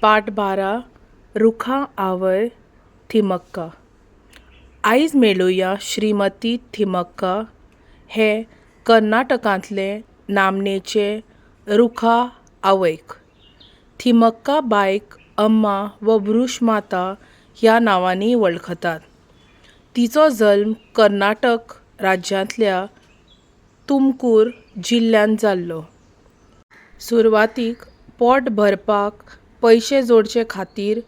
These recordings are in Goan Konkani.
पाठ 12, रुखां आवय थिमक्का. आयज मेळुया श्रीमती थिमक्का हे कर्नाटकांतले नामनेचे रुखा आवयक. थिमक्का बायक अम्मा व वृषमाता ह्या नांवांनी वळखतात. तिचो जल्म कर्नाटक राज्यांतल्या तुमकूर जिल्ल्यांत जाल्लो. सुरवातीक पोट भरपाक पयशे जोडचे खातीर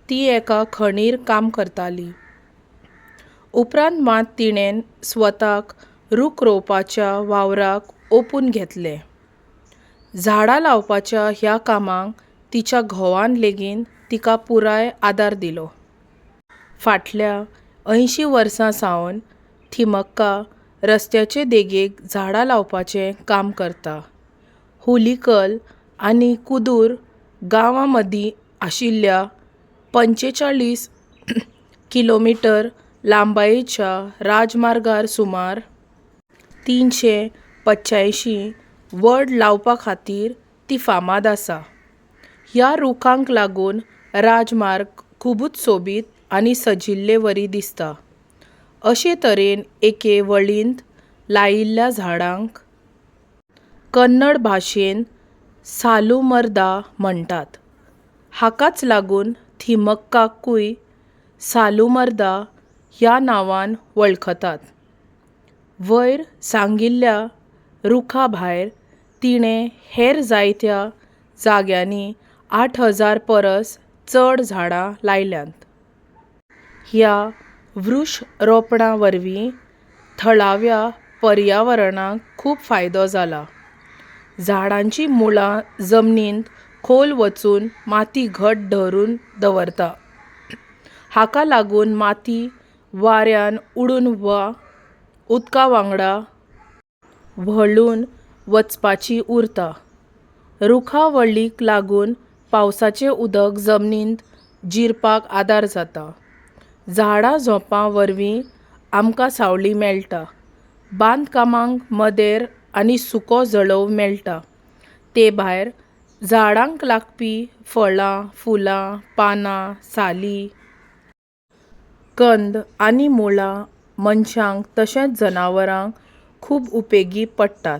ती एका खणीर काम करताली. उपरांत मात तिणें स्वताक रूख रोवपाच्या वावराक ओंपून घेतलें. झाडां लावपाच्या ह्या कामाक तिच्या घोवान लेगीत तिका पुराय आदार दिलो. फाटल्या 80 वर्सां सावन थिमक्का रस्त्याचे देगेक झाडां लावपाचें काम करता. हुलिकल आनी कुदूर गांवां मदीं आशिल्ल्या 45 किलोमिटर लांबायेच्या राजमार्गार सुमार 385 वड लावपा खातीर ती फामाद आसा. ह्या रुखांक लागून राजमार्ग खुबूच सोबीत आनी सजिल्ले वरी दिसता. अशे तरेन एके वळींत लायिल्ल्या झाडांक कन्नड भाशेंत सालुमरदा म्हणटात. हाकाच लागून थिमक्काकूय सालुमरदा ह्या नांवान वळखतात. वयर सांगिल्ल्या रुखां भायर तिणें हेर जायत्या जाग्यांनी 8000 परस चड झाडां लायल्यांत. ह्या वृक्षरोपणां वरवीं थळाव्या पर्यावरणाक खूब फायदो जाला. झाडांचीं मुळां जमनींत खोल वचून माती घट धरून दवरता. हाका लागून माती वाऱ्यान उडून वा उदका वांगडा व्हांवन वचपाची उरता. रुखावळीक लागून पावसाचें उदक जमनींत जिरपाक आदार जाता. झाडां झोंपां वरवीं आमकां सावळी मेळटा. बांदकामांक मदेर आनी सुको जळोव मेळटा. ते भायर झाडांक लागपी फळां, फुलां, पानां, साली, कंद आनी मुळां मनशांक तशेंच जनावरांक खूब उपेगी पडटात.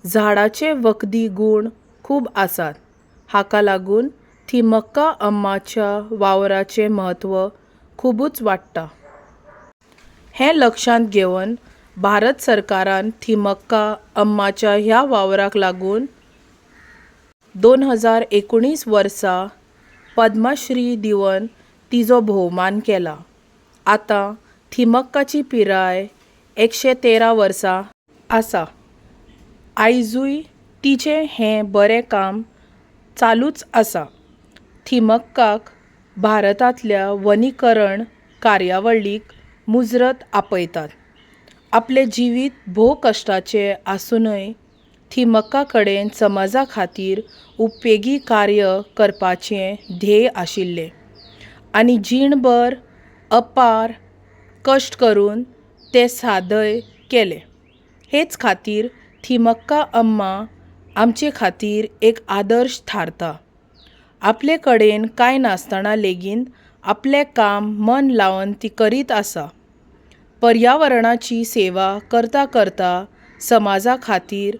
झाडाचे वखदी गूण खूब आसात. हाका लागून थिमक्का अम्माच्या वावराचें म्हत्व खुबूच वाडटा. हें लक्षांत घेवन भारत सरकारान थिमक्का अम्माच्या ह्या वावराक लागून 2019 वर्सा पद्मश्री दिवन तिचो भोवमान केला. आतां थिमक्काची पिराय 113 वर्सां आसा. आयजूय तिचें हें बरें काम चालूच आसा. थिमक्काक भारतांतल्या वनीकरण कार्यावळींक मुजरत आपयतात. आपलें जिवीत भोव कश्टाचें आसुनूय थिमक्का कडेन समाजा खातीर उपेगी कार्य करपाचें ध्येय आशिल्लें आनी जीणभर अपार कश्ट करून तें सादय केलें. हेच खातीर थिमक्का अम्मा आमचे खातीर एक आदर्श थारता. आपले कडेन कांय नासतना लेगीत आपलें काम मन लावन ती करीत आसा. पर्यावरणाची सेवा करता करता समाजा खातीर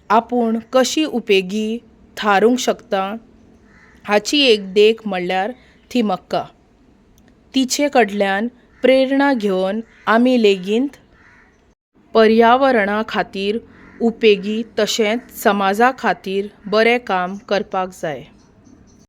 आपूण कशी उपेगी थारूंक शकता हाची एक देख म्हणल्यार थिमक्का. तिचे कडल्यान प्रेरणा घेवन आमी लेगीत पर्यावरणा खातीर उपेगी तशेंच समाजा खातीर बरें काम करपाक जाय.